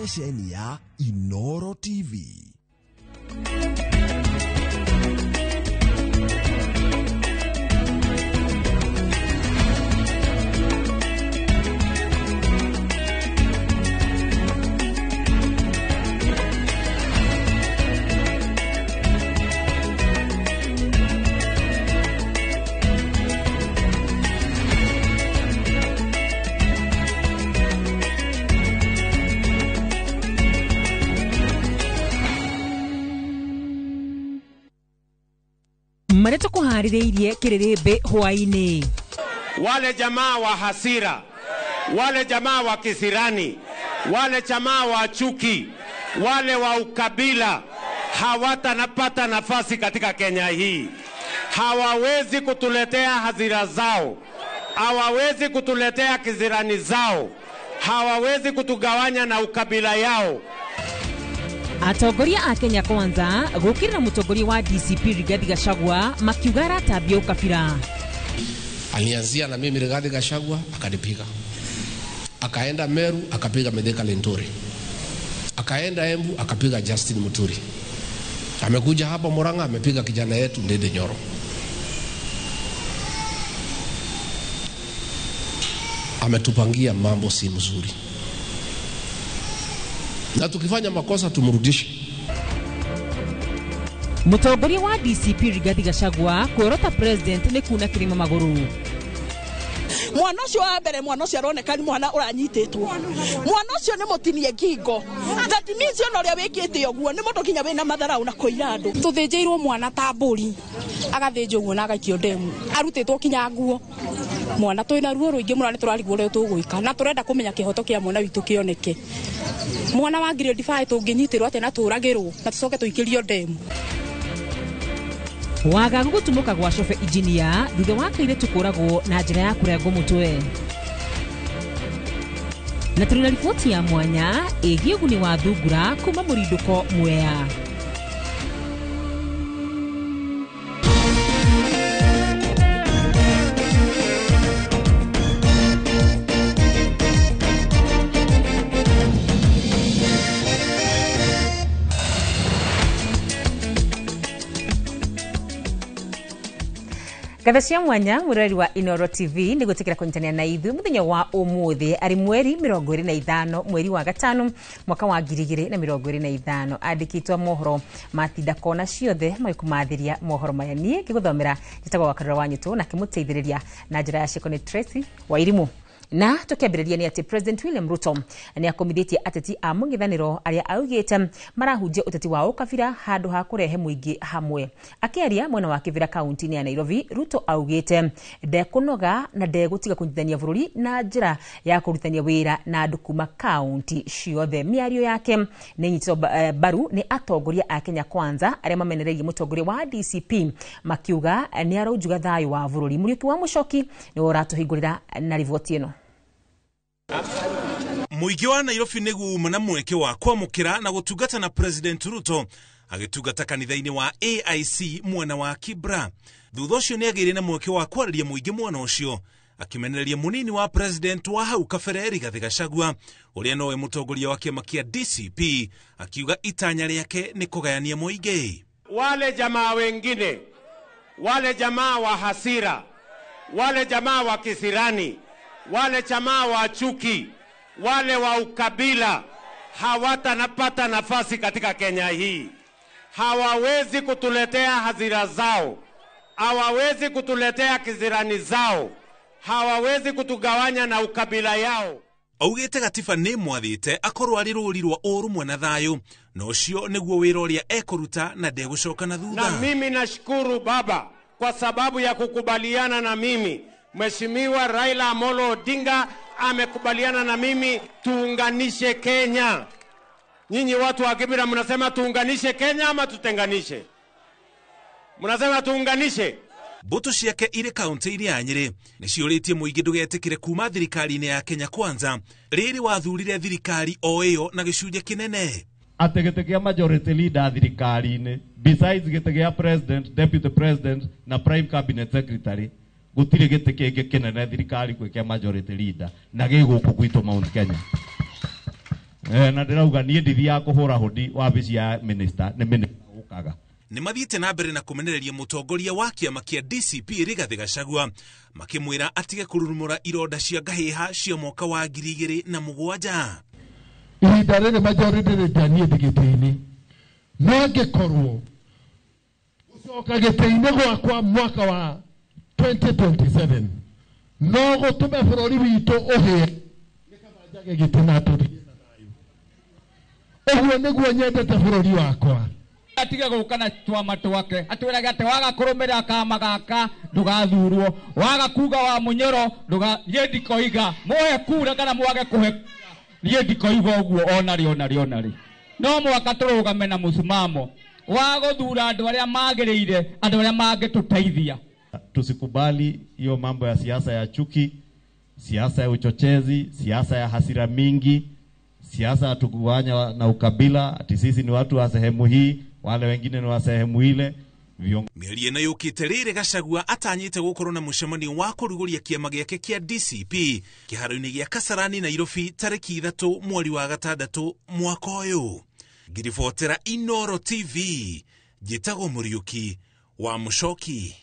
Ceceni ya Inoro TV. Marĩa tũkũharĩrĩirie kĩrĩrĩmbĩ hwaĩ-inĩ. Wale jamaa wa hasira, wale jamaa wa kisirani, wale jamaa wa chuki, wale wa ukabila hawatanapata nafasi katika Kenya hii. Hawawezi kutuletea hasira zao, hawawezi kutuletea kisirani zao, hawawezi kutugawanya na ukabila yao. Atongoria a Kenya Kwanza gũkĩrĩra mũtongoria wa DCP Rigathi Gachagua makiuga aratambia ũkabira. Alianzia na mimi Rigathi Gachagua akanipiga, akaenda Meru akapiga Mithika Linturi, akaenda Embu akapiga Justin Muturi, amekuja hapa Murang'a amepiga kijana yetu Ndindi Nyoro. Ametupangia mambo si mzuri, na tukifanya makosa tumrudishe. Mũtongoria wa DCP Rigathi Gachagua kuorota president nĩ kuna kĩrĩma magũrũ. Mwana ũcio wa mbere, mwana ũcio aroneka nĩ mwana ũranyitĩtwo, mwana ũcio nĩ mũtinie ngingo. That means ona ũrĩa wĩkĩte ũguo nĩ mũndũ nginya wĩna matharau na kũira andũ. Tũthĩnjĩirwo mwana ta mbũri, agathĩnjwo ũguo na agaikio ndemu, arutĩtwo kinya nguo. Mwana twĩna ruo rũingĩ mũno, nĩ tũrarigwo ũrĩa tũgwĩka, na tũrenda kũmenya kĩhoto kĩa mwana witũ kĩoneke. Mwana wa grade 5 tũngĩnyitĩrwo atĩa na tũragĩrwo na tũcoke tũikĩrio ndemu. Wagagu gũtumũka gwa Cobe Engineer thutha wa kairĩtu kũragwo na njĩra ya kũrengwo mũtwe. Na tũrĩ na riboti ya mwanya ĩgiĩ ũguni wa thungura kuma mũrindũko Mwea. Ngatho cia mwanya mũrori wa Inoro TV nĩ gwĩtĩkĩra kũnyitanĩra na ithuĩ mũthenya wa ũmũthĩ arĩ mweri 25 mweri wa gatano mwaka wa 2025. Andĩkĩtwo mohoro matinda kona ciothe magĩkũmathĩria mohoro maya. Niĩ ngĩgũthomera njĩtagwo Wakarura wa Nyũtũ na kĩmũteithĩrĩria na njĩra ya ciĩko nĩ Tracy Wairimu. Na tukiambĩrĩria nĩ atĩ President William Ruto nĩ akomithĩtie ateti a mũng'ethanĩro arĩa augĩte marahunjia ũteti wa ũkabira handũ ha kũrehe mũingĩ hamwe. Akĩaria mwena wa Kĩbĩra kaunti-inĩ ya Nairobi, Ruto augĩte ndekũnoga na ndegũtiga kũnyitithania bũrũri na njĩra ya kũrutithania wĩra na andũ kuma kaunti ciothe. Mĩario yake nĩ ĩnyitĩtwo mbaru nĩ atongoria a Kenya Kwanza arĩa mamenereirie mũtongoria wa DCP makiuga nĩ araunjuga thayũ wa bũrũri. Mũriũki wa Mũcoki nĩwe ũratũhingũrĩra na riboti ĩno. Mũingĩ wa Nairobi nĩguo uma na mweke wa kwamũkĩra na gũtungata na President Ruto agĩtungata kanitha-inĩ wa AIC mwena wa Kibra. Thutha ũcio nĩ agĩire na mweke wa kwarĩria mũingĩ mwena ũcio akĩmenereria mũnini wa President wa hau kabere Rigathi Gachagua ũrĩa nowe mũtongoria wa kĩama kĩa DCP akiuga itanya rĩake nĩ kũgayania mũingĩ. Wale jamaa wengine, wale jamaa wa hasira, wale jamaa wa kisirani, wale jamaa wa chuki, wale wa ukabila hawatanapata nafasi katika Kenya hii. Hawawezi kutuletea hasira zao, hawawezi kutuletea kisirani zao, hawawezi kutugawanya na ukabila yao. Augĩte gatiba nĩ mwathĩte akorwo arĩ rũri rwa ũrũmwe na thayũ, na ũcio nĩguo wĩra ũrĩa ekũruta na ndegũcoka na thutha. Na mimi nashukuru baba kwa sababu ya kukubaliana na mimi. Mheshimiwa Raila Amolo Odinga amekubaliana na mimi tuunganishe Kenya. Nyinyi watu wa Kibra mnasema tuunganishe Kenya ama tutenganishe? Mnasema tuunganishe. Mbũtũ ciake irĩ kaunti-inĩ ya Nyĩrĩ nĩ ciũrĩtie mũingĩ ndũgetĩkĩre kuma thirikari-inĩ ya Kenya Kwanza rĩrĩ wathurire thirikari o ĩyo na gĩcunjĩ kĩnene. Atĩ gĩtĩ kĩa majority leader thirikari-inĩ besides gĩtĩ gĩa president, deputy president na prime cabinet secretary gũtirĩ gĩtĩ kĩngĩ kĩnene thirikari kwĩ kĩa majority leader na gĩ gũkũ gwitũ Mount Kenya. Na ndĩrauga niĩ ndithiaga kũhũra hũndi wabici ya minister, nĩ minister ũkaga. Nĩ mathiĩte na mbere na kũmenereria mũtongoria wa kĩama kĩa DCP Rigathĩ Gachagua, makĩmwĩra atige kũrurumũra ironda cia ngahĩha cia mwaka wa 2007. Ihinda rĩrĩ majority leader niĩ ndĩ gĩtĩ-inĩ, no angĩkorwo gũcoka gĩtĩ-inĩ gwakwa mwaka wa 2027 no gũtũme bũrũri witũ ũhĩe, nĩ kaba njage gĩtĩ na tũthiĩ na thayũ. Ũguo nĩguo nyendete bũrũri wakwa. Atige gũka na twama twake, atwĩrage atĩ waga kũrũmĩrĩra kama gaka ndũgathurwo, waga kuga wa mũnyoro ndũga, niĩ ndikoiga mũhe kura kana mwage kũhe, niĩ ndikoiga ũguo ona rĩ ona rĩ ona rĩ. No mũhaka tũrũgame na mũsimamo wa gũthura andũ arĩa magĩrĩire, andũ arĩa mangĩtũteithia. Tusikubali hiyo mambo ya siasa ya chuki, siasa ya uchochezi, siasa ya hasira mingi, siasa ya tugawanya na ukabila, ati sisi ni watu wa sehemu hii, wale wengine ni wa sehemu ile. Mĩario ĩno yũkĩte rĩrĩ Gachagua atanyĩte gũkorwo na mũcemanio wa kũrugũria kĩama gĩake kĩa DCP kĩharo-inĩ gĩa Kasarani Nairobi tarĩki 3 mweri wa 6 mwaka ũyũ. Ngiribotera Inooro TV, njĩtagwo Mũriũki wa Mũcoki.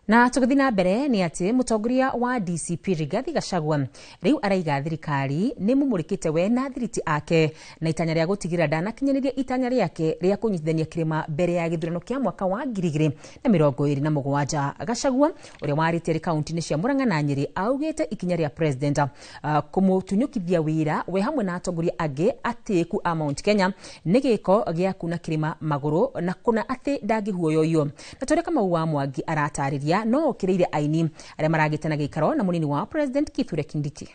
Na tũgĩthiĩ na mbere nĩ atĩ mũtongoria wa DCP Rigathi Gachagua rĩu araiga thirikari nĩ mũmũrĩkĩte we na thiriti ake na itanya rĩa gũtigĩrĩra ndanakinyanĩria itanya rĩake rĩa kũnyitithania kĩrĩma mbere ya gĩthurano kĩa mwaka wa 2027. Gachagua ũrĩa warĩtie arĩ kaunti-inĩ cia Murang'a na Nyĩrĩ augĩte ikinya rĩa president kũmũtunyũkithia wĩra we hamwe na atongoria angĩ atĩĩku a Mount Kenya nĩ gĩko gĩa kuna kĩrĩma magũrũ na kũna atĩ ndangĩhuoyoyio. Na tũrĩa Kamau wa Mwangi aratarĩria no okĩrĩire aini arĩa maragĩte na gĩikaro na mũnini wa president Kithure Kindiki.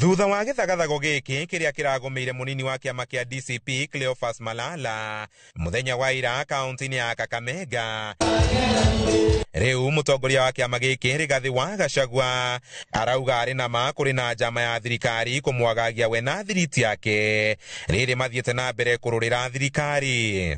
Thutha wa gĩthagathago gĩkĩ kĩrĩa kĩragũmĩire mũnini wa kĩama kĩa DCP Cleophas Malala mũthenya wa ira kaunti-inĩ ya Kakamega, rĩu mũtongoria wa kĩama gĩkĩ Rigathĩ wa Gachagua arauga arĩ na ma kũrĩ na njama ya thirikari kũmwagagia we na thiriti yake rĩrĩ mathiĩte na mbere kũrũrĩra thirikari.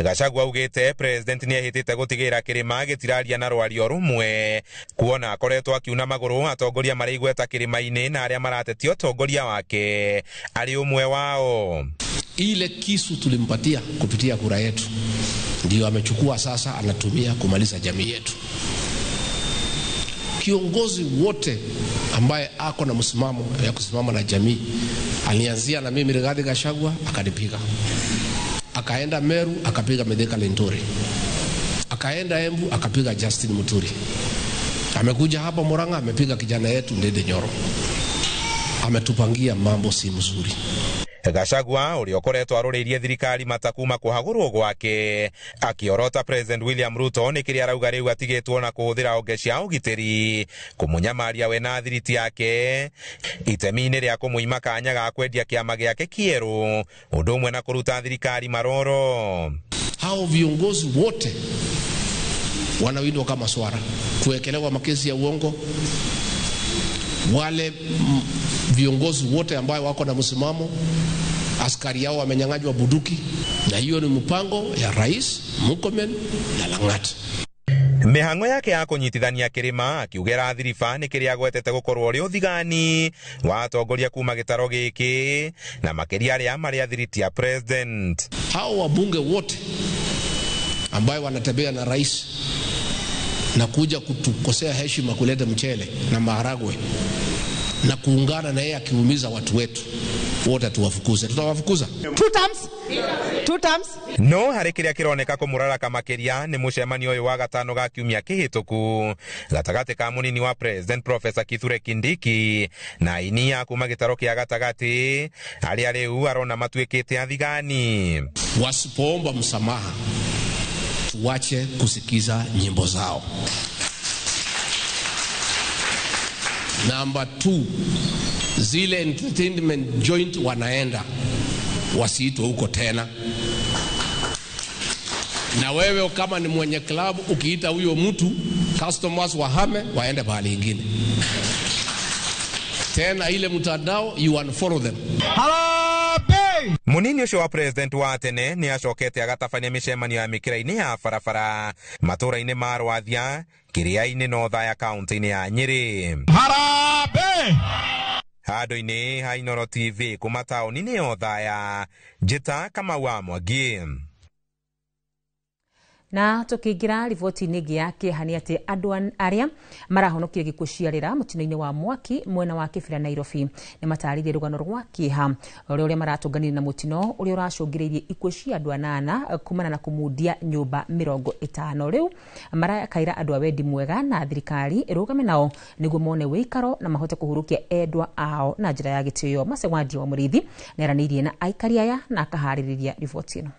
Gachagua augĩte president nĩ ehĩtĩte gũtigĩrĩra kĩrĩma gĩtiraria na rwario rũmwe, kuona akoretwo akiuna magũrũ atongoria marĩ igweta kĩrĩma-inĩ na arĩa maratetia ũtongoria wake arĩ ũmwe wao. Ile kisu tulimpatia kupitia kura yetu ndio amechukua sasa, anatumia kumaliza jamii yetu. Kiongozi wote ambaye ako na msimamo ya kusimama na jamii, alianzia na mimi Rigathi Gachagua akanipiga, akaenda Meru akapiga Mithika Linturi, akaenda Embu akapiga Justin Muturi, amekuja hapa Murang'a amepiga kijana yetu Ndindi Nyoro. Ametupangia mambo si mzuri. Gachagua ũrĩa ũkoretwo arũrĩirie thirikari mata kuma kũhagũrwo gwake akĩorota President William Ruto nĩ kĩrĩa arauga rĩu atigĩtwo na kũhũthĩra honge cia ũgitĩri kũmũnyamaria we na thiriti yake itemi-inĩ rĩa kũmũima kanya ga kwendia kĩama gĩake kĩerũ ũndũ ũmwe na kũruta thirikari maroro. Hao viongozi wote wanawindwa kama swara, kuwekelewa makesi ya uongo. Wale viongozi wote ambao wako na msimamo, askari yao wamenyang'anywa bunduki, na hiyo ni mpango ya Rais Murkomen na Lang'at. Mĩhang'o yake ya kũnyitithania kĩrĩma akiugera thiriba nĩ kĩrĩa agwetete gũkorwo ũrĩ ũthigani wa atongoria kuma gĩtaro gĩkĩ na makĩria arĩa marĩ athiriti ya president. Hao wabunge wote ambayo wanatembea na rais na kuja kutukosea heshima, kuleta mchele na maharagwe na kuungana na yeye akiumiza watu wetu wote, tuwafukuze. Tutawafukuza 2 times, 2 times. No harĩ kĩrĩa kĩroneka kũmũraraka makĩria nĩ mũcemanio ũyũ wa gatano ga kiumia kĩhĩtũku gatagatĩ ka mũnini wa president Professor Kithure Kindiki na aini a kuma gĩtaro kĩa gatagatĩ arĩa rĩu arona matuĩkĩte athigani. Wasipoomba msamaha tuache kusikiza nyimbo zao. Number 2, zile entertainment joint wanaenda wasiitwe huko tena. Na wewe kama ni mwenye club ukiita huyo mtu, customers wahame waende pahali ingine. Tena ile mtandao you unfollow them. Harambee! Munini ucio wa president wa tene ni acokete agatabania micemanio ya mikira-ini ya barabara matura-ini ma Rwathia, Kiriaini na Othaya kaunti-ini ya Nyeri. Harambee! Handũ-inĩ ha Inooro TV kuma taũni-inĩ ya Othaya, Njĩta Kamau wa Mwangi. Na tukiingira riboti-inĩ ĩngĩ ya kĩeha nĩ atĩ andũ arĩa marahonokire gĩkuũ ciarĩra mũtino-inĩ wa mwaki mwena wa Kĩbĩra Nairobi nĩ matarĩirie rũgano rwa kĩeha rũrĩa maratũnganire na mũtino ũrĩa ũracũngĩrĩirie ikuũ cia andũ 8 kumana na kũmundia nyũmba 50. Rĩu marakaĩra andũ a wendi mwega na thirikari ĩrũgame nao nĩguo mone wĩikaro na mahote kũhurũkia endwa ao na njĩra ya gĩtĩo. Macewandia wa Mũrĩithi nĩaranĩirie na aikari aya na akaharĩrĩria riboti ĩno.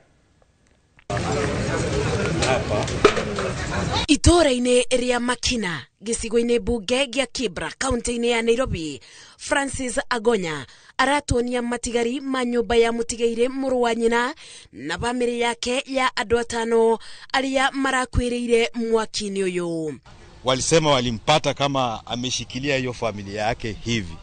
Itũũra-inĩ rĩa Makina gĩcigo-inĩ mbunge gĩa Kibra kaunti-inĩ ya Nairobi, Francis Agonya aratuonia matigari ma nyũmba ya mũtigairĩ mũrũ wa nyina na bamĩrĩ yake ya andũ 5 arĩa marakuĩrĩire mwaki-inĩ ũyũ. Walisema walimpata kama ameshikilia hiyo familia yake hivi.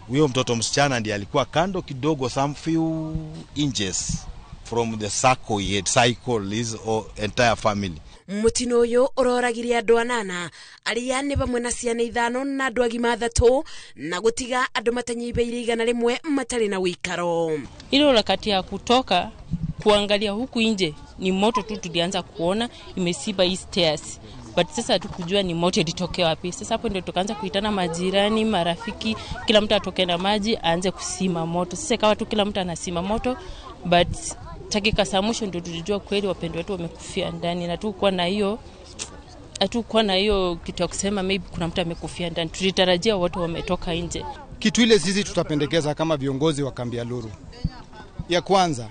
Huyo mtoto msichana ndiye alikuwa kando kidogo, some few inches from the circle he had cycled his entire family. Mutino uyu uroragirie andu 8 aria ni bamwe na ciana 5 na andu agima 3 na gutiga andu matanyibeire 100 matari na wikaro. Ile wakati ya kutoka kuangalia huku nje ni moto tu tulianza kuona imesiba hii stairs, but sasa hatukujua ni moto ilitokea wapi. Sasa hapo ndio tukaanza kuitana majirani, marafiki, kila mtu atoke na maji aanze kusima moto. Sasa ikawa tu kila mtu anasima moto, but dakika za mwisho ndio tulijua kweli wapendwa wetu wamekufia ndani, na hatukuwa na hiyo kitu ya kusema maybe kuna mtu amekufia ndani. Tulitarajia watu wametoka nje. Kitu ile sisi tutapendekeza kama viongozi wa kambi ya Luru, ya kwanza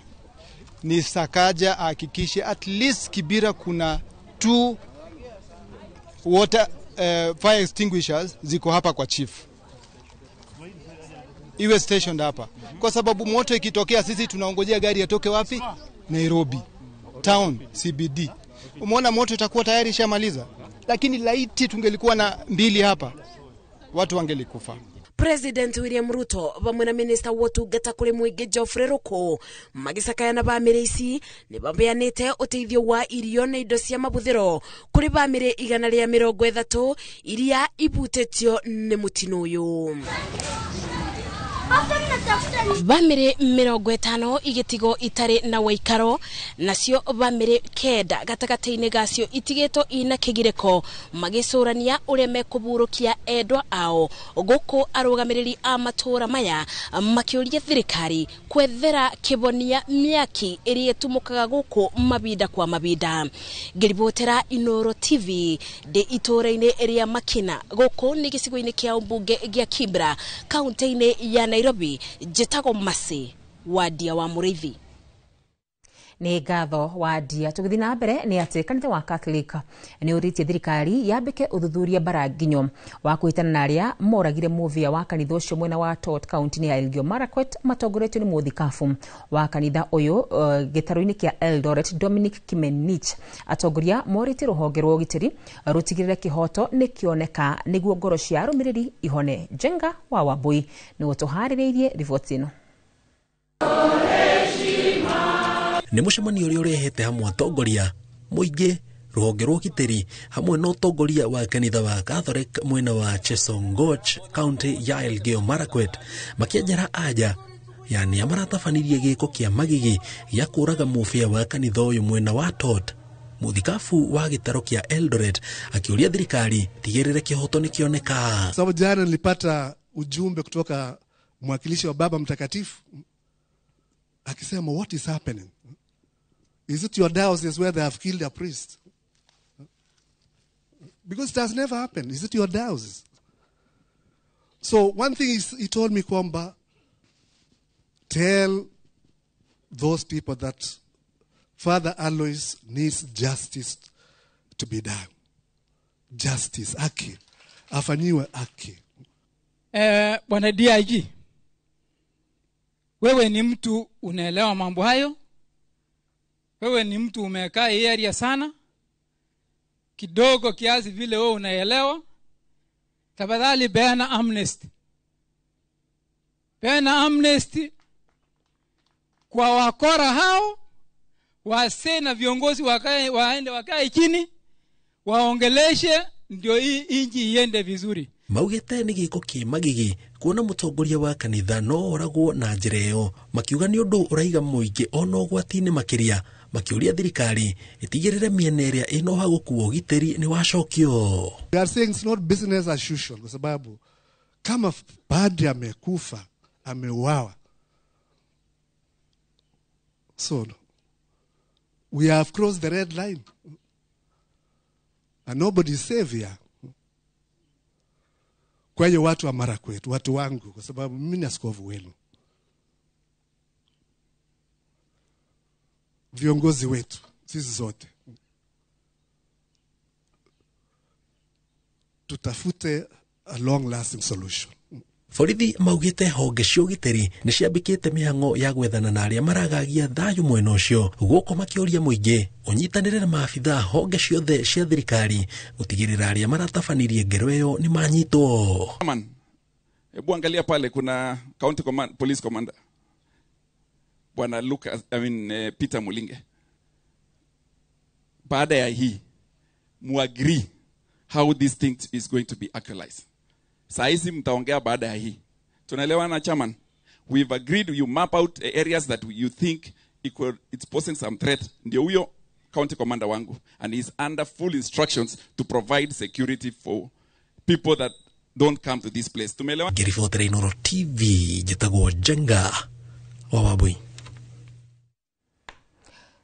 ni Sakaja ahakikishe at least Kibera kuna 2 water fire extinguishers ziko hapa kwa chief, iwe stationed hapa, kwa sababu moto ikitokea sisi tunaongojea gari yatoke wapi? Nairobi town CBD. Umeona moto itakuwa tayari ishamaliza, lakini laiti tungelikuwa na 2 hapa watu wangelikufa. President William Ruto vamwe na minister wa ũtungata kũrĩ mũingĩ Geoffrey Ruku magĩcakaya na bamĩrĩ ici nĩ maheanĩte ũteithio wa irio na indo cia mabuthĩro kũrĩ bamĩrĩ 130 iria ibutĩtio nĩ mũtino ũyũ. Bamĩrĩ 50 igĩtigwo itarĩ na waikaro, nacio bamĩrĩ 9 gatagatĩ-inĩ gacio itigĩtwo ina kĩgirĩko magĩcũrania ũrĩa mekũburũkia endwa ao, gũkũ arũgamĩrĩri a matũũra maya makĩũria thirikari kwethera kĩbonia mĩaki ĩrĩa ĩtumũkaga gũkũ mabinda kwa mabinda. Ngĩribotera Inooro TV ndĩ itũũra-inĩ rĩa Makina, gũkũ nĩ gĩcigo-inĩ kĩa mbunge gĩa Kibra kaunti-inĩ ya Nairobi, njĩtagwo Masi Wadia wa Mũrĩithi. Nĩ ngatho Wadia. Tũgĩthiĩ na mbere nĩ atĩ kanitha wa Catholic nĩ ũrĩtie thirikari yambĩke ũthuthuria mbaranginyo wa kũhĩtana na arĩa moragire mũvĩa wa kanitha ũcio mwena wa Tot kaunti-inĩ ya Elgeyo Marakwet matongoretio nĩ mũthikabu wa kanitha ũyũ gĩtarũ-inĩ kĩa Eldoret Dominic Kimenich. Atongoria morĩtie rũhonge rwa ũgitĩri rũtigĩrĩre kĩhoto nĩ kĩoneka nĩguo ngoro cia arũmĩrĩri ihone. Njenga wa Wambui nĩwe tũharĩrĩirie riboti ĩno. Nĩ mũcemanio ũrĩa ũrehete hamwe atongoria mũingĩ, rũhonge rwa ũgitĩri hamwe na ũtongoria wa kanitha wa Catholic mwena wa Chesongoch kaunti ya Elgeyo Marakwet makĩanjara anja yani amaratabanirie gĩko kĩa magigi gĩa kũraga mũbĩa wa kanitha ũyũ mwena wa Tot. Mũthikabu wa gĩtaro kĩa Eldoret akĩũria thirikari tigĩrĩre kĩhoto nĩ kĩoneka. Sababu jana nilipata ujumbe kutoka mwakilishi wa Baba Mtakatifu akisema, what is happening? Is it your diocese where they have killed a priest? Because it has never happened. Is it your diocese? So one thing is, he told me kwamba, tell those people that Father Alois needs justice to be done. Justice, haki. Afanyiwe haki. Bwana DIG, wewe ni mtu unaelewa mambo hayo. Wewe ni mtu umekaa hii area sana. Kidogo kiasi vile wewe unaelewa. Tafadhali peana amnesty. Peana amnesty. Kwa wakora hao, wasee na viongozi wakae, waende wakae chini waongeleshe, ndio hii inchi iende vizuri. Maugĩte nĩ gĩko kĩ magigi kuona mũtongoria wa kanitha no oragwo na njĩra ĩyo, makiuga nĩ ũndũ ũraiga mũingĩ ona ũgwati-inĩ makĩria, makĩũria thirikari ĩtigĩrĩre mĩena ĩrĩa ĩna ũhagũku wa ũgitĩri nĩ wacokio. They are saying it's not business as usual kwa sababu kama padri amekufa, ameuawa. So we have crossed the red line and nobody is safe here. Kwa hiyo watu wa Marakwet, watu wangu, kwa sababu mimi ni askofu wenu, viongozi wetu sisi zote tutafute a long lasting solution. Borithi maugĩte honge cia ũgitĩri nĩ ciambĩkĩte mĩhang'o ya gwethana na arĩa maragagia thayũ mwena ũcio, gũkũ makĩũria mũingĩ ũnyitanĩre na maabithaa honge ciothe cia thirikari gũtigĩrĩra arĩa maratabanirie ngero ĩyo nĩ manyitwo. Hebu angalia pale kuna county command, police commander Bwana Lucas, Peter Mulinge. Baada ya hii muagree how this thing is going to be actualized. Saa hizi mtaongea baada ya hii. Tunaelewana chairman? We've agreed you map out areas that you think it's posing some threat. Ndio huyo county commander wangu, and he's under full instructions to provide security for people that don't come to this place. Tumeelewana? Ngĩribotera Inooro TV, njĩtagwo Njenga wa Wambui.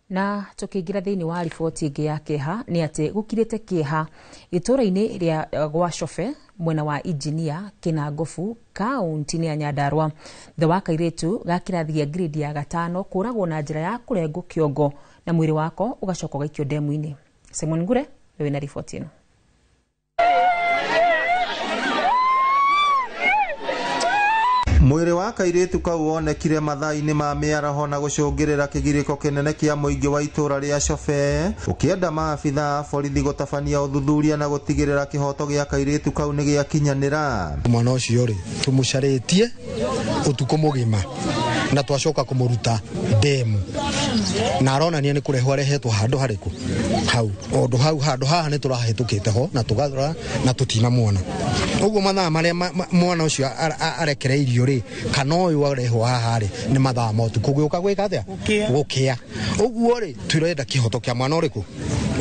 Na tukiingira thiini wa riboti ingi ya kieha ni ati gukirite kieha itũra-inĩ rĩa gwa Cobe mwena wa Injinia Kinangofu kaunti-inĩ ya Nyandarua thutha wa kairĩtu ga kĩrathi gĩa grade ya 5 kũragwo na njĩra ya kũrengwo kĩongo na mwĩrĩ wako ũgacoka ũgaikio ndemu-inĩ. Simon Ngure wĩna riboti ĩno. Mwĩrĩ wa kairĩtu kau wonekire mathaa-inĩ ma mĩaraho na gũcũngĩrĩra kĩgirĩko kĩnene kĩa mũingĩ wa itũra rĩa Cobe, ũkĩenda maabithaa a borithi gũtabania ũthuthuria na gũtigĩrĩra kĩhoto gĩa kairĩtu kau nĩ gĩakinyanĩra. Mwana ũcio rĩ tũmũcarĩtie ũtukũ mũgima na twacoka kũmũruta ndemu na aronania nĩ kũrehwo arehetwo handũ harĩkũ hau ũndũ hau handũ haha nĩ tũrahĩtũkĩte ho na tũgatũra na tũtinamuona. Ũguo mathaa marĩa mwana ũcio arekereirio rĩ kana ũyũ arehwo haha rĩ nĩ mathaa ma ũtukũ gũka gwĩka atĩa gũkĩa. Ũguo rĩ tũrenda kĩhoto kĩa mwana ũrĩkũ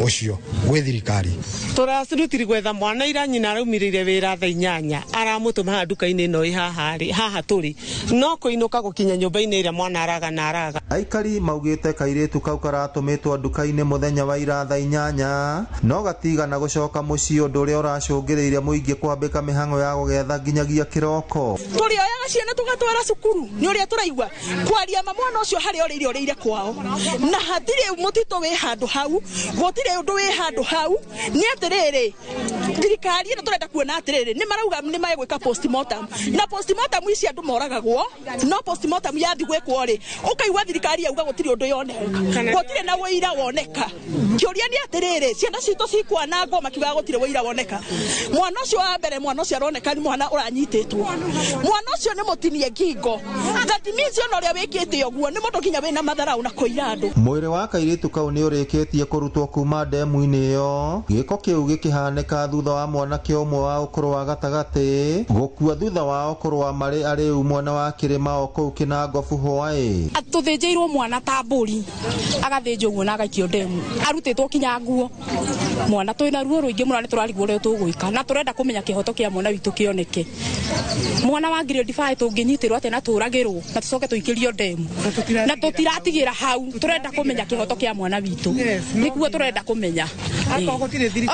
ũcio gwĩ thirikari. Tũracirutire gwetha mwana ira nyina araumĩrĩire wĩra thaa 8 aramũtũma haha nduka-inĩ ĩno ĩ haha rĩ haha tũrĩ no kũinũka gũkinya nyũmba-inĩ ĩrĩa mwana araga na araga. Aikari maugĩte kairĩtu kau karatũmĩtwo nduka-inĩ mũthenya wa ira thaa 8 no gatigana gũcoka mũciĩ, ũndũ ũrĩa ũracũngĩrĩirie mũingĩ kwambĩka mĩhang'o ya gũgetha nginyagia kĩroko. Tũrĩoyaga ciana tũgatwara cukuru nĩ ũrĩa tũraigua kwaria ma mwana ũcio harĩa ũrĩire ũrĩire kwao na hatirĩ mũtitũ wĩ handũ hau gũtirĩ ũndũ wĩ handũ hau. Nĩ atĩrĩrĩ thirikari ĩno tũrenda kuona atĩrĩrĩ nĩ marauga nĩ magwĩka postmortem na postmortem ici andũ moragagwo no postmortem yathi gwĩkwo rĩ ũkaigua thirikari yauga gũtirĩ ũndũ yoneka gũtirĩ na ũira woneka. Kĩũria nĩ atĩrĩrĩ ciana citũ cikwanangwo makiugaga gũtirĩ ũira woneka. Mwana ũcio wa mbere mwana ũcio aroneka nĩ mwana ũranyitĩtwo, mwana ũcio nĩ mũtinie ngingo, that means ona ũrĩa wĩkĩte ũguo nĩ mũndũ nginya wĩna matharau na kũira andũ. Mwĩrĩ wa kairĩtu kau nĩ ũrĩkĩtie kũrutwo kuma ndemu-inĩ ĩyo. Gĩko kĩu gĩkĩhanĩka thutha wa mwanake ũmwe wa ũkũrũ wa gatagatĩ gũkua thutha wao kũrũa marĩ arĩu mwena wa kĩrĩma o kũu Kinangofu hwaĩ. Tũthĩnjĩirwo mwana ta mbũri agathĩnjwo ũguo na agaikio ndemu arutĩtwo kinya nguo. Mwana twĩna ruo rũingĩ mũno nĩ tũrarigwo ũrĩa tũgwĩka na tũrenda kũmenya kĩhoto kĩa mwana witũ kĩoneke. Mwana wa grade 5 tũngĩnyitĩrwo atĩa na tũragĩrwo na tũcoke tũikĩrio ndemu na tũtiratigĩra hau. Tũrenda kũmenya kĩhoto kĩa mwana witũ nĩguo tũrenda kũmenya.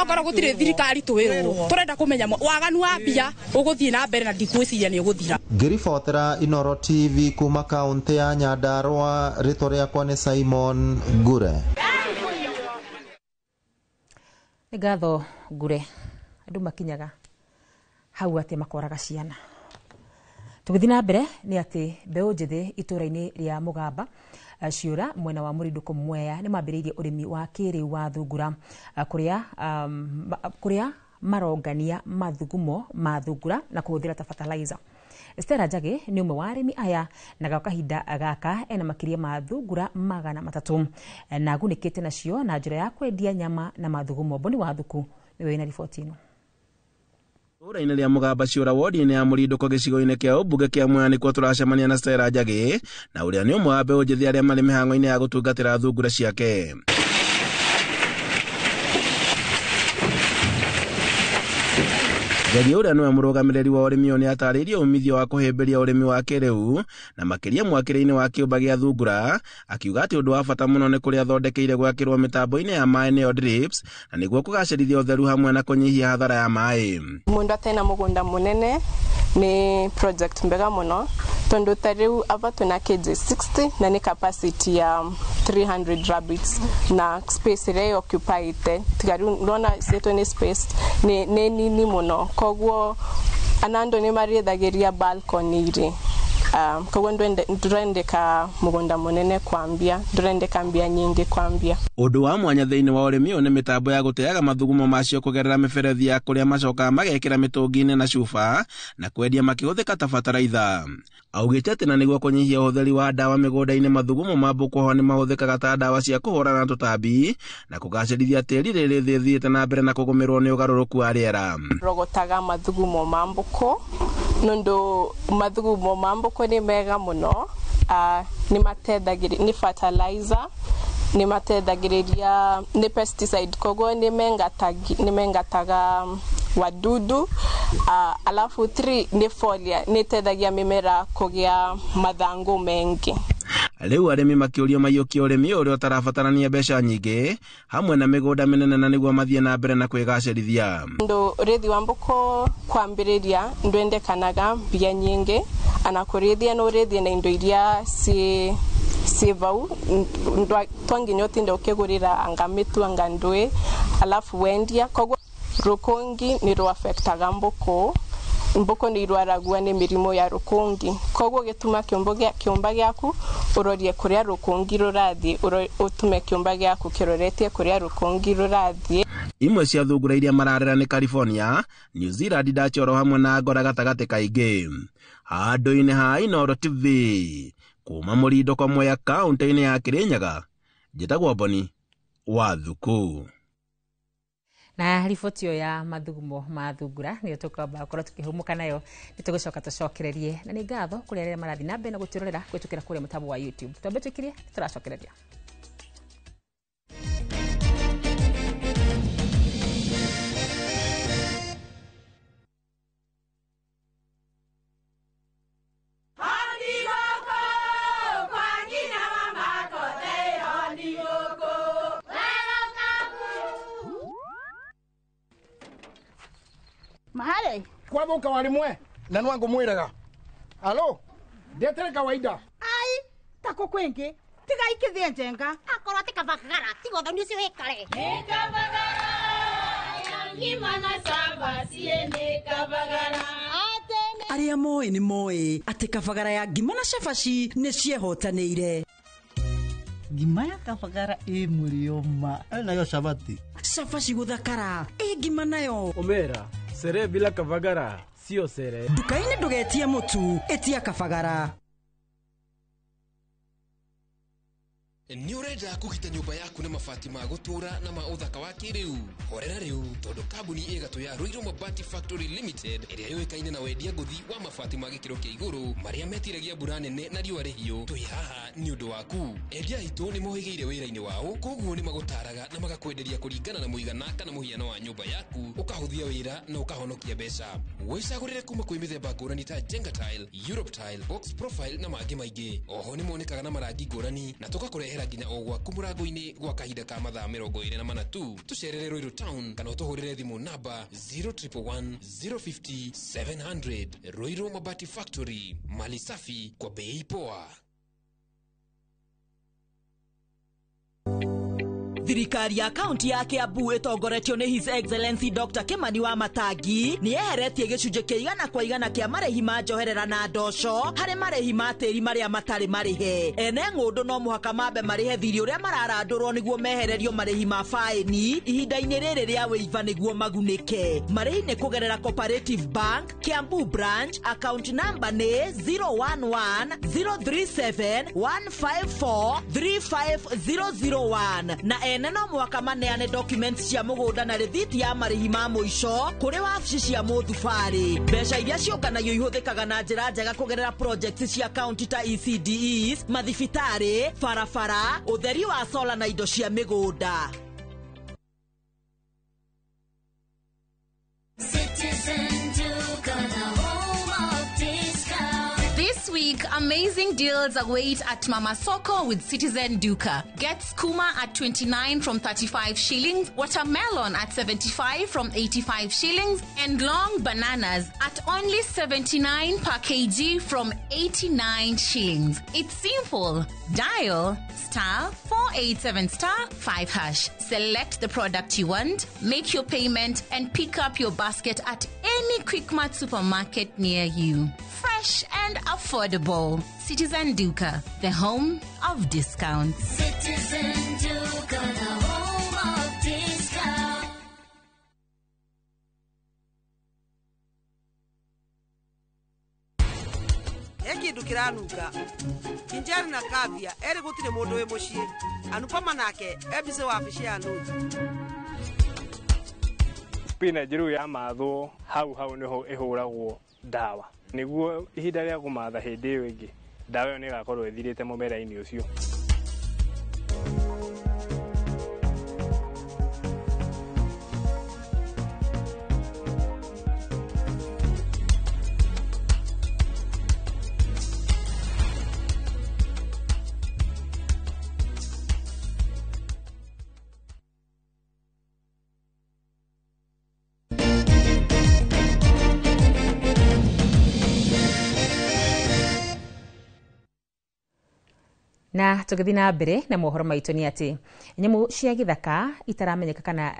Okorwo gũtirĩ thirikari twĩrwo tũrenda kũmenya waganu wa mbia ũgũthiĩ na mbere na ndikwĩciria nĩ ũgũthira. Ngĩribotera Inooro TV kuma kaũntĩ ya Nyandarua, rĩtwa rĩakwa nĩ Simon Ngure. Nĩ ngatho Ngure, andũ makinyaga hau atĩ makoraga ciana. Tũgĩthiĩ na mbere nĩ atĩ mbeũ njĩthĩ itũra-inĩ rĩa Mũgamba Ciũra mwena wa Mũrindũkũ Mwea nĩ mambĩrĩirie ũrĩmi wa kĩrĩu wa thungura kũrĩa marongania mathugumo ma thungura na kũhũthĩra ta fertilizer. Stella Njagi nĩ ũmwe wa arĩmi aya na gwa kahinda gaka ena makĩria ma thungura 300 na agunĩkĩte nacio na njĩra ya kwendia nyama na mathugumo. Boni wa Thuku nĩwe wĩna riboti ĩno. Itũũra-inĩ rĩa Mũgamba Ciũra wodi-inĩ ya Mũrindũko gĩcigo-inĩ kĩa ũmbunge kĩa Mwea nĩkuo tũracemania na Stella Njagi na ũrĩa nĩ ũmwe wa mbeũ njĩthĩ arĩa marĩ mĩhang'o-inĩ ya gũtungatĩra thungura ciake. Njagi ũrĩa nĩwe mũrũgamĩrĩri wa ũrĩmi ũyũ nĩatarĩirie umithio wa kũhĩmbĩria ũrĩmi wa kĩrĩu na makĩria mwakĩre-inĩ wa kĩũmba gĩa thungura, akiuga atĩ ũndũ wa bata mũno nĩ kũrĩa athondekeire gwakĩrwo mĩtambo-inĩ ya maĩ nĩyo drips, na nĩguo kũgacĩrithia ũtheru hamwe na kũnyihia hathara ya maĩ. Mundu atena mugunda munene ni project mbega muno tondu ta riu ava twina kg 60 na ni capacity ya 300 rabbits na space iria occupyite tiga riu ndona cietwo ni space ni nini muno, koguo anando ni mariethagiria balcony iri koguo ndurendeka mugunda munene kwambia, ndurendeka mbia nyingi kwambia. Ũndũ wa mwanya thĩinĩ wa ũrĩmi ũyũ nĩ mĩtambo ya gũteaga mathugumo macio kũgerera mĩberethi ya kũrĩa macokaga magekĩra mĩtũngi-inĩ na cuba na kwendia makĩhũthĩka ta bataraitha. Augĩte atĩ na nĩguo kũnyihia ũhũthĩri wa ndawa mĩgũnda-inĩ, mathugumo ma mbũkũ ho nĩ mahũthĩkaga ta ndawa cia kũhũrana na tũtambi na kũgacĩrithia tĩri rĩrĩ thĩ ĩthiĩte na mbere na kũgũmĩrwo nĩ ũgarũrũku wa rĩera. Rogotaga mathugumo ma mbũkũ nundu mathugumo ma mbũkũ nĩ mega mũno, nĩ matethagĩrĩria, nĩ fertilizer, nĩ matethagĩrĩria, nĩ pesticide, koguo nĩ mengataga wadudu, alafu 3 nĩ folia, nĩ ĩteithagia mĩmera kũgĩa mathangũ mengi. Rĩu arĩmi makĩũrio maiyũkie ũrĩmi ũrĩa ũtarabatarania mbeca nyingĩ hamwe na mĩgũnda mĩnene na nĩguo mathiĩ na mbere na kwĩgacĩrithia. Ndu ũrĩithi wa mbũkũ kwambĩrĩria ndwendekanaga mbia nyingĩ, ana kũrĩithia no ũrĩithie na indo iria ciĩ vau, to nginya ũtinde ũkĩgũrĩra anga mĩtu anga ndũĩ alafu wendia. Koguo rũkũngi nĩ rũafectaga mbũkũ, mbũkũ nĩ irwaragua nĩ mĩrimũ ya rũkũngi, koguo gĩtũma kĩũmba gĩaku ũrorie kũrĩa rũkũngi rũrathiĩ, ũtũme kĩũmba gĩaku kĩroretie kũrĩa rũkũngi rũrathiĩ. Imwe cia thungura iria mararera nĩ California, New Zealand, Dutch oro hamwe na Angora gatagatĩ kaingĩ. Handũ-inĩ ha Inooro TV kuma Mũrindũko Mwea kaũntĩ-inĩ ya Kĩrĩnyaga, njĩtagwo Boni wa Thuku. Na riboti ĩyo ya mathugumo ma thungura nĩyo tũkwamba gũkorwo tũkĩhũmũka nayo, nĩ tũgũcoka tũcokererie, na nĩ ngatho kũrĩ arĩa marathiĩ na mbere na gũtwĩrorera kũhĩtũkĩra kũrĩa mũtambo wa YouTube. Twambe twĩkirie, tũracokereria. Mahale kwathuka wari mwe na nwangu mwiraga alo ndetere kawaida ai tako kwingi tiga ikithie njenga akorwo ti kabagara tiga uthoni ucio wikare ni kabagara ya ngima na cabaci ni kabagara. Arĩa moĩ nĩ moĩ atĩ kabagara ya ngima na cabaci nĩ ciehotanĩire. Ngima ya kabagara ĩ mũrĩo ma nayo cabaci cabaci gũthakara ĩ ngima nayo omera sere bila kabagara sio sere. Nduka-inĩ ndũgetie mũtu, ĩtia kabagara. Nĩ ũrenda kũgita nyũmba yaku na mabati ma gũtũũra na ma ũthaka wa kĩrĩu? Horera rĩu tondũ kambuni ĩ gatũ ya Ruiru Mabati Factory Limited ĩrĩa yũĩkaine na wendia ngũthi wa mabati ma gĩkĩro kĩa igũrũ marĩa metiragia mbura nene na riũa rĩhiũ, twĩ haha nĩ ũndũ waku. Endia aitũ nĩ mohĩgĩire wĩra-inĩ wao, koguo nĩ magũtaraga na magakwenderia kũringana na mũigana kana mũhiano wa nyũmba yaku, ũkahũthia wĩra na ũkahonokia mbeca. Wĩcagũrĩre kuma kwĩ mĩthemba ngũrani ta Jenga Tile, Europe Tile, Box Profile na mangĩ maingĩ. Oho nĩ monekaga na marangi ngũrani na tũgakũrehera nginya o gwaku mũrango-inĩ gwa kahinda ka mathaa 24 tu. Tũcerere Ruiru Town kana ũtũhũrĩre thimũ namba 0111 050 700. Ruiru Mabati Factory, mali safi kwa bei poa. Thirikari ya kaunti ya Kiambu ĩtongoretio nĩ His Excellency Dr. Kimani wa Matangi nĩ yeheretie gĩcunjĩ kĩa 100% kĩa marĩhi ma njoherera na ndoco harĩ marĩhi ma tĩri marĩa matarĩ marĩhe. Ene ng'ũndũ no mũhaka mambe marĩhe thirĩ ũrĩa mararandũrwo nĩguo mehererio marĩhi ma faĩni ihinda-inĩ rĩrĩ rĩa wĩiva nĩguo magunĩke. Marĩhi nĩ kũgerera Cooperative Bank, Kiambu Branch, account number nĩ 011 037 154 35001 na ene no mũhaka maneane documents cia mũgũnda na rĩthiti ya marĩhi ma mũico kũrĩ wabici cia mũthubarĩ. Mbeca iria ciũnganagio ihũthĩkaga na njĩra njega kũgerera projects cia kaunti ta ECDEs, mathibitarĩ, barabara, ũtheri wa sola na indo cia mĩgũnda. Citizen Duka, the home of discount. This week, amazing deals await at Mama Soko with Citizen Duka. Get skuma at 29 from 35 shillings, watermelon at 75 from 85 shillings, and long bananas at only 79 per kg from 89 shillings. It's simple. Dial star 487 star 5 hash. Select the product you want, make your payment, and pick up your basket at any Quickmart supermarket near you. Fresh and affordable. Citizen Duka, the home of discounts. Citizen Duka, the home of discount. He kindu kiranunga Kinjari na Kavia eri gutire mundu wi mucii. Anupama nake e busy wabici ya Nũthi. Spinach rĩu yamathwo hau hau nĩho ĩhũragwo ndawa nĩguo ihinda rĩa kũmatha hĩndĩ ĩyo ĩngĩ ndawa ĩyo nĩ ĩgakorwo ĩthirĩte mũmera-inĩ ũcio. Na tũgĩthiĩ na mbere na mohoro maitũ nĩ atĩ nyamũ cia gĩthaka itaramenyeka kana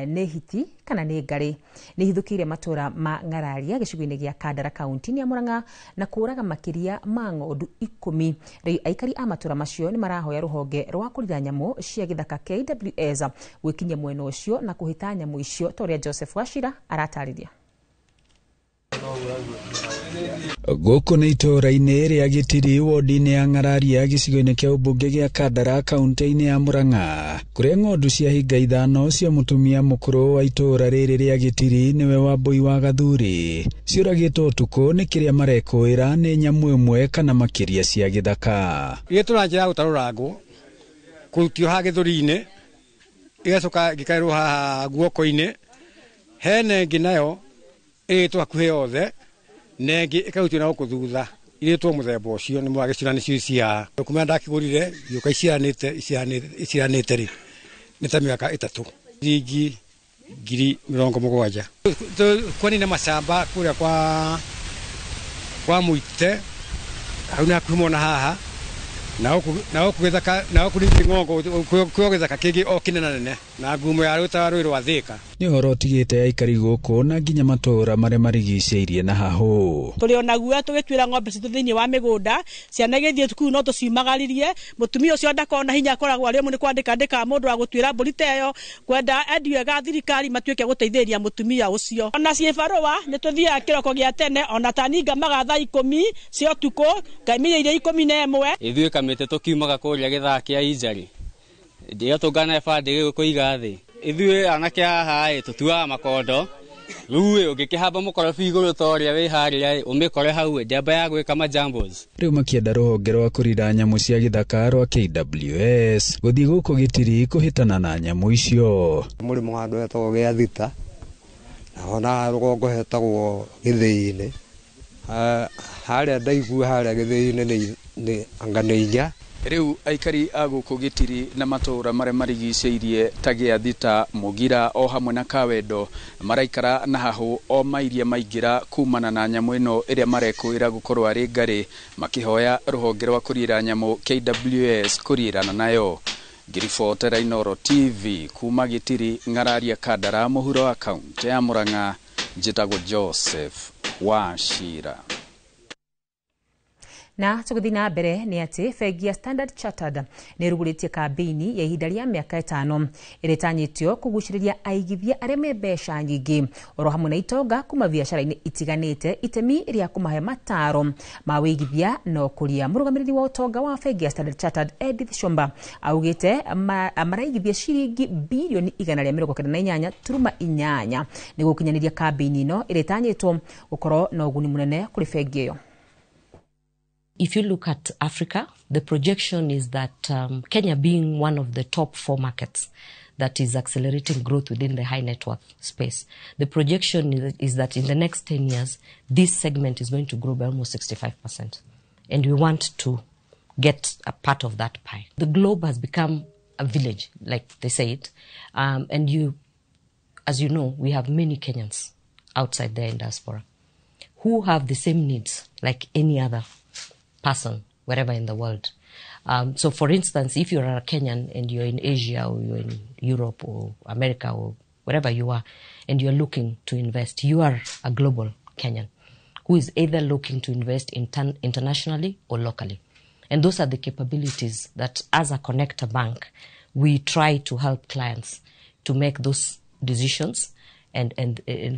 nĩ hiti kana nĩ ngarĩ nĩ ihithũkĩire matũra ma Ng'araria gĩcigo-inĩ gĩa Kandara kaunti-inĩ ya Murang'a na kũraga makĩria ma ng'ondu 10. Rĩu aikari a matũra macio nĩ marahoya rũhonge rwa kũrira nyamũ cia gĩthaka KWS gwĩkinyia mwena ũcio na kũhĩta nyamũ icio ta ũrĩa Joseph Wachira aratarĩria. Gũkũ nĩ itũũra-inĩ rĩa Gĩtiri wodi-inĩ ya Ng'araria gĩcigo-inĩ kĩa ũmbunge gĩa Kandara kaunti-inĩ ya Murang'a kũrĩa ng'ondu cia hinga 5 cia mũtumia mũkũrũ wa itũũra rĩrĩ rĩa Gĩtiri nĩwe Wambui wa Gathuri ciũragĩtwo ũtukũ nĩ kĩrĩa marekũĩra nĩ nyamũ ĩmwe kana makĩria cia gĩthaka. Iria tũranjĩra gũtarũrangwo kũrutio haha gĩthũri-inĩ ĩgacoka ĩgĩkaĩrwo haha guoko-inĩ, hena ĩngĩ nayo ĩrĩtwo hakuhĩ yothe na ĩngĩ ĩkarutio na gũkũ thutha irĩtwo mũthemba ũcio nĩ mwagĩcira nĩcio ici haha. Kuma ndakĩgũrire gĩũka iciaranĩte rĩ nĩ ta mĩaka 3 ciringi 70,000. Kwanina macamba kũrĩa kwa Mũite hau nĩ hakuhĩ mũno haha na gũkũ gĩthaka na gũkũ ningĩ ng'ongo kwĩ gĩthaka kĩngĩ o kĩnenanene na ngumo ya rũta rũĩ rwa Thĩka. Nĩ ũhoro ũtigĩte aikari gũkũ na nginya matũũra marĩa marigicĩirie na hahũ. Tũrĩ ona guoya tũgĩtuĩra ng'ombe citũ thĩinĩ wa mĩgũnda, ciana igĩthiĩ cukuru no tũciumagaririe, mũtumia ũcio ndakoragwo na hinya akoragwo arĩ ũmwe nĩ kwandĩka andĩkaga mũndũ wa gũtuĩra mbũri ta ĩyo, kwenda endio ega thirikari matuĩke gũteithĩrĩria mũtumia ũcio. Ona ciĩbarũa nĩ tũthiaga kĩroko gĩa tene ona ta niĩ ngamaga thaa 10 cia ũtukũ ngaimĩria iria 11. Ithuĩ kamĩtĩ tũkiumaga kũrĩa gĩthaa kĩa injarĩ ndĩgatũngana bandĩ kũiga thĩ. Ithuĩ anake haha ĩ tũtuaga makondo rĩu ũngĩkĩhamba mũkorobi igũrũ ta ũrĩa wĩ harĩa ũmĩkore hau njamba ya gwĩka majambos. Rĩu makĩenda rũhonge rwa kũrira nyamũ cia gĩthaka rwa KWS gũthiĩ gũkũ Gĩtiri kũhĩtana na nyamũ icio. Mũrĩmo handũ hetagwo gĩa Thita naho na rũgongo hetagwo Gĩthĩi-inĩ. Harĩa ndaigua harĩa Gĩthĩi-inĩ nĩ anga nĩ 4. Rĩu aikari a gũkũ Gĩtiri na matũũra marĩa marigicĩirie ta gĩa Thita, Mũgira o hamwe na Kawendo maraikara na hahũ o mairia maingĩra kumana na nyamũ ĩno ĩrĩa marekũĩra gũkorwo arĩ ngarĩ makĩhoya rũhonge rwa kũriĩra nyamũ KWS kũriĩrana nayo. Ngĩribotera Inooro TV kuma Gĩtiri, Ng'araria, Kandara, mũhuro wa kaũntĩ ya Murang'a, njĩtagwo Joseph Wachira. Na tũgĩthiĩ na mbere nĩ atĩ bengi ya Standard Chartered nĩ ĩrugũrĩtie kambĩini ya ihinda rĩa mĩaka 5 ĩrĩa ĩtanyĩtio kũgucĩrĩria aigithia arĩa me mbeca nyingĩ oro hamwe na itonga kuma biacara-inĩ itiganĩte itemi rĩa kũmahe mataro ma wĩigithia na ũkũria. Mũrũgamĩrĩri wa ũtonga wa bengi ya Standard Chartered Edith Shomba augĩte maraigithia ciringi birioni 198.8 nĩguo gũkinyanĩria kambĩini ĩno ĩrĩa ĩtanyĩtwo gũkorwo na ũguni mũnene kũrĩ bengi ĩyo. If you look at Africa, the projection is that Kenya being one of the top 4 markets that is accelerating growth within the high net worth space, the projection is that in the next 10 years, this segment is going to grow by almost 65%. And we want to get a part of that pie. The globe has become a village, like they say it. And you, as you know, we have many Kenyans outside there in diaspora who have the same needs like any other person wherever in the world. So for instance, if you're a Kenyan and you're in Asia or you're in Europe or America or wherever you are, and you're looking to invest, you are a global Kenyan who is either looking to invest internationally or locally. And those are the capabilities that as a connector bank, we try to help clients to make those decisions and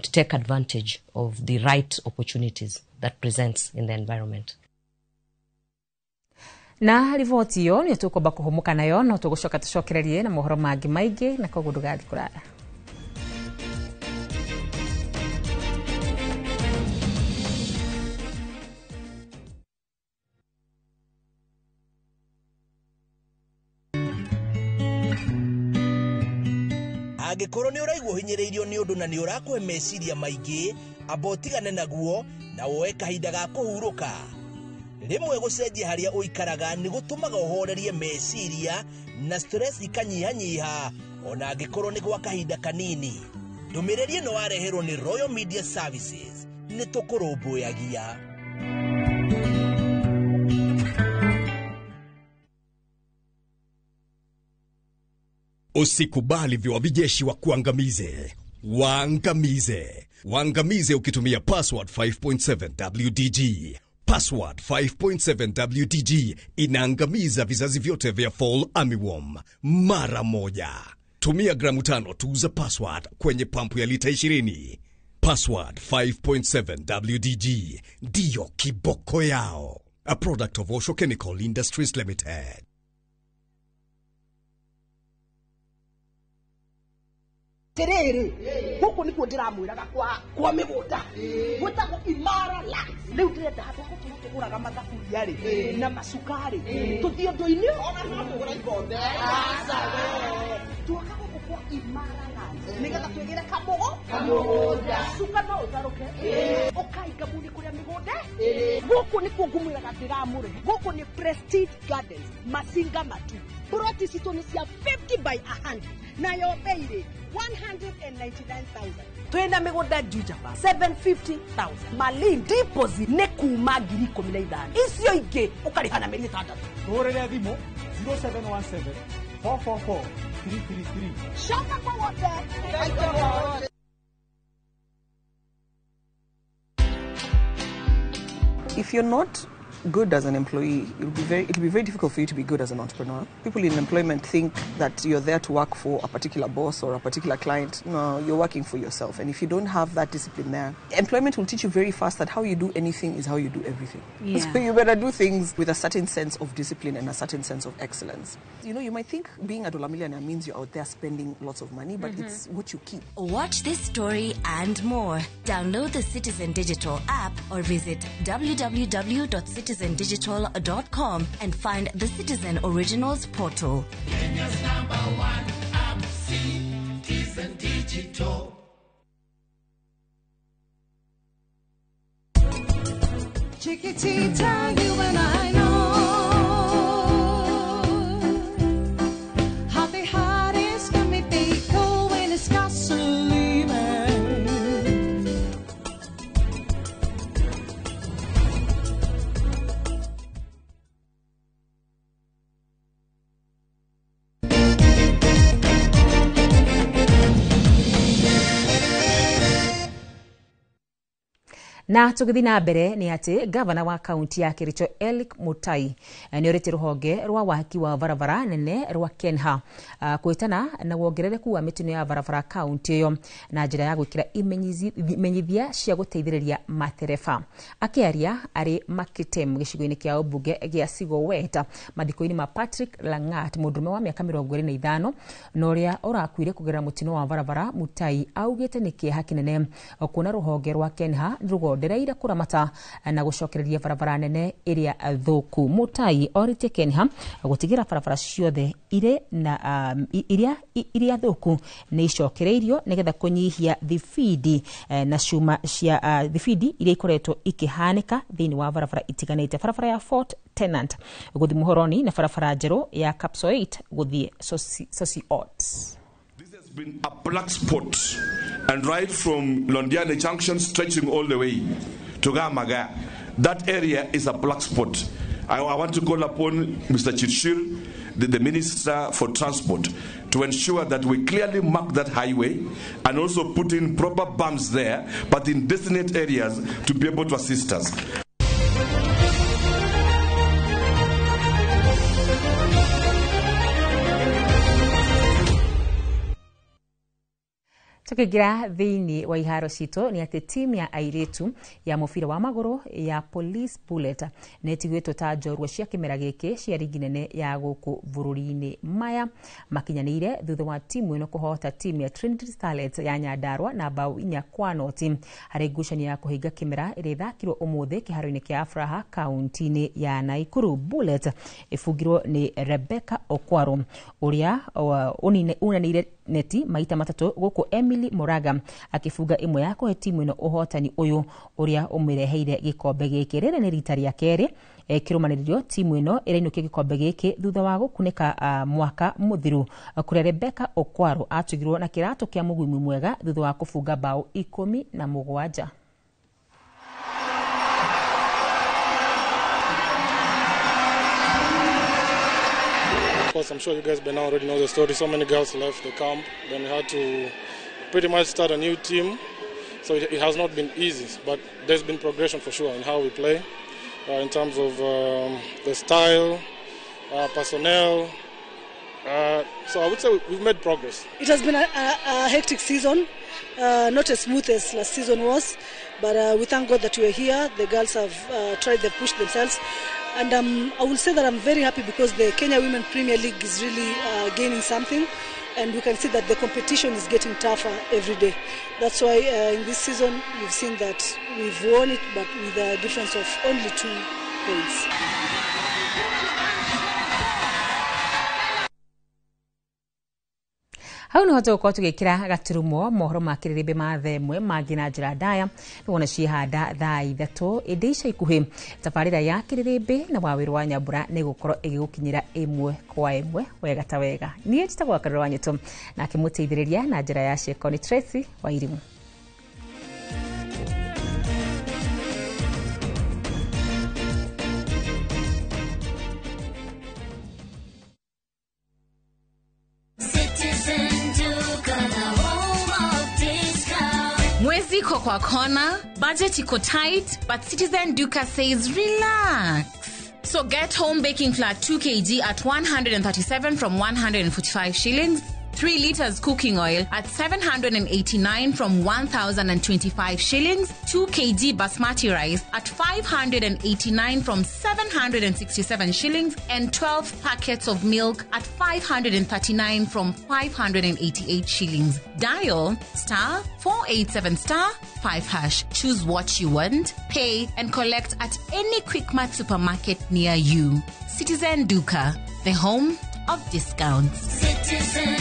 take advantage of the right opportunities that presents in the environment. Na riboti iyo nĩ tũkwamba kũhũmũka nayo no tũgũcoka tũcokererie na mohoro mangĩ maingĩ na koguo ndũgathiĩ kũraya. Angĩkorwo nĩ ũraigua ũhinyĩrĩirio nĩ ũndũ na nĩ ũrakũhe meciria maingĩ, amba ũtigane naguo na woe kahinda ga kũhurũka. Rĩmwe gũcenjia harĩa ũikaraga nĩ gũtũmaga ũhorerie meciria na stress ikanyihanyiha ona angĩkorwo nĩ gwa kahinda kanini. Ndũmĩrĩri ĩno wareherwo nĩ Royal Media Services. Nĩ tũkũrũmbũyagia. Usikubali viwavijeshi wa kuangamize. Waangamize. Waangamize ukitumia password 5.7 WDG. Password 5.7 WDG inaangamiza vizazi vyote vya fall armyworm mara moja. Tumia gramu 5 tu za password kwenye pampu ya lita 20. Password 5.7 WDG ndiyo kiboko yao. A product of Osho Chemical Industries Limited. Terere huku nikuo ndiramwiraga kwa migunda gwetagwo Imara Lands. Riu ndirenda handũ ha gũtũra tũgũraga mathaburia rĩ na macukari tũthiĩ ũndũ-inĩ ona no tũgũra ikombe. Aca we tuoka gũkũ kwa Imara Lands nĩgetha twĩgĩre kamũgũnda cuka no ũtarũke ũkainga mũndũ kũrĩa mĩgũnda. Gũkũ nĩkuo ngũmwĩraga ndĩramũrehe. Gũkũ nĩ Prestige Gardens Masinga Matu. Ploti citũ nĩ cia 50 by 100 nayo bei rĩ 199,000. Twina mĩgũnda Juja 750,000. Malindi deposit nĩ kuma 15,000. Icio ingĩ ũkarĩha na mĩeri 6. Tũhũrĩre thimũ 0717 444 333. Coka kwa wothe. If you're not good as an employee, it'll be very difficult for you to be good as an entrepreneur. People in employment think that you're there to work for a particular boss or a particular client. No, you're working for yourself. And if you don't have that discipline there, employment will teach you very fast that how you do anything is how you do everything. Yeah. So you better do things with a certain sense of discipline and a certain sense of excellence. You know, you might think being a dollar millionaire means you're out there spending lots of money, but it's what you keep. Watch this story and more. Download the Citizen Digital app or visit www.citizendigital.com and find the Citizen Originals portal. Kenya's number one app, Citizen Digital. Chiquitita, you and I know how the heart is gonna be cold when it's got to leave. Na tũgĩthiĩ na mbere nĩ atĩ gavana wa kaunti ya Kericho Eric Mutai nĩ orĩtie rũhonge rwa waki wa barabara nene rwa Kenha kwĩtana na wongerereku wa mĩtino ya barabara kaunti ĩyo na njĩra ya gwĩkĩra imenyithia cia gũteithĩrĩria matereba. Akĩaria arĩ Makitem gĩcigo-inĩ kĩa ũmbunge gĩa Sigowet mathiko-inĩ ma Patrick Langat, mũndũrũme wa mĩaka 25 na ũrĩa ũrakuire kũgerera mũtino wa barabara, Mutai augĩte nĩ kĩeha kĩnene kuona rũhonge rwa Kenha rũgondereire kũramata na gũcokereria barabara nene ĩrĩa thũku. Mutai orĩtie Kenha gũtigĩra barabara ciothe irĩ na iria thũku nĩ icokereirio nĩgetha kũnyihia thibindi na cuma cia thibindi iria ikoretwo ikĩhanĩka thĩinĩ wa barabara itiganĩte, barabara ya Fort Tenant gũthiĩ Muhoroni na barabara njerũ ya Kapsoit gũthiĩ Sosiot. This has been a black spot, and right from Londiani Junction stretching all the way to Gamaga, that area is a black spot. I want to call upon Mr. Chirchir, the Minister for Transport, to ensure that we clearly mark that highway and also put in proper bumps there, but in designated areas to be able to assist us. Tukigira thiini wa iharo citũ nĩ atĩ timu ya airĩtu ya mũbira wa magũrũ ya Police Bullet nĩ ĩtigĩtwo ta njorua cia kĩmera gĩkĩ cia rigi nene ya gũkũ bũrũri-inĩ. Maya makinyanĩire thutha wa timu ĩno kũhota timu ya Trinity Starlets ya Nyandarua na bao 4-0 harĩ ngucanio ya kũhinga kĩmera ĩrĩa ĩthakirwo ũmũthĩ kĩharo-inĩ kĩa Afraha kaunti-inĩ ya Nakuru. Bullet ĩbungirwo nĩ Rebecca Okwaro ũrĩa unanĩire neti maita matatũ gũkũ Emily Moraga akĩbunga ĩmwe ya kũhe timu ĩno ũhotani ũyũ ũrĩa ũmĩreheire gĩkombe gĩkĩ. Rĩrĩ nĩ rita rĩa kerĩ kĩrũmanĩrĩrio timu ĩno ĩrainũkia gĩkombe gĩkĩ thutha wa gũkunĩka mwaka mũthiru kũrĩa Rebecca Okwaro atugirwo na kĩratũ kĩa mũguimi mwega thutha wa kũbunga bao 17. Of course, I'm sure you guys by now already know the story. So many girls left the camp. Then we had to pretty much start a new team. So it has not been easy, but there's been progression for sure in how we play, in terms of the style, personnel. So I would say we've made progress. It has been a hectic season, not as smooth as last season was, but we thank God that we are here. The girls have tried, they've pushed themselves. And I will say that I'm very happy because the Kenya Women Premier League is really gaining something, and we can see that the competition is getting tougher every day. That's why in this season you've seen that we've won it, but with a difference of only 2 points. Hau nĩho tũgũkorwo tũgĩkĩra gaturumo mohoro ma kĩrĩrĩmbĩ ma thaa ĩmwe mangĩ na njĩra ndaya nĩwona ciĩhanda thaa 3 ĩndĩ ica ikuhĩ tabarĩra ya kĩrĩrĩmbĩ na wawĩrũ wa Nyambura nĩ gũkorwo ĩgĩgũkinyĩra ĩmwe kwa ĩmwe wega ta wega. Niĩ njĩtagwo Karũra wa Nyĩtũ nake mũteithĩrĩria na njĩra ya ciĩko nĩ Tracy Wairimu. Mwezi iko kwa kona, budget iko tight, but Citizen Duka says relax. So get home baking flour 2 kg at 137 from 145 shillings, 3 liters cooking oil at 789 from 1,025 shillings, 2 kg basmati rice at 589 from 767 shillings, and 12 packets of milk at 539 from 588 shillings. Dial *487*5#. Choose what you want, pay, and collect at any Quickmart supermarket near you. Citizen Duka, the home of discounts. Citizen.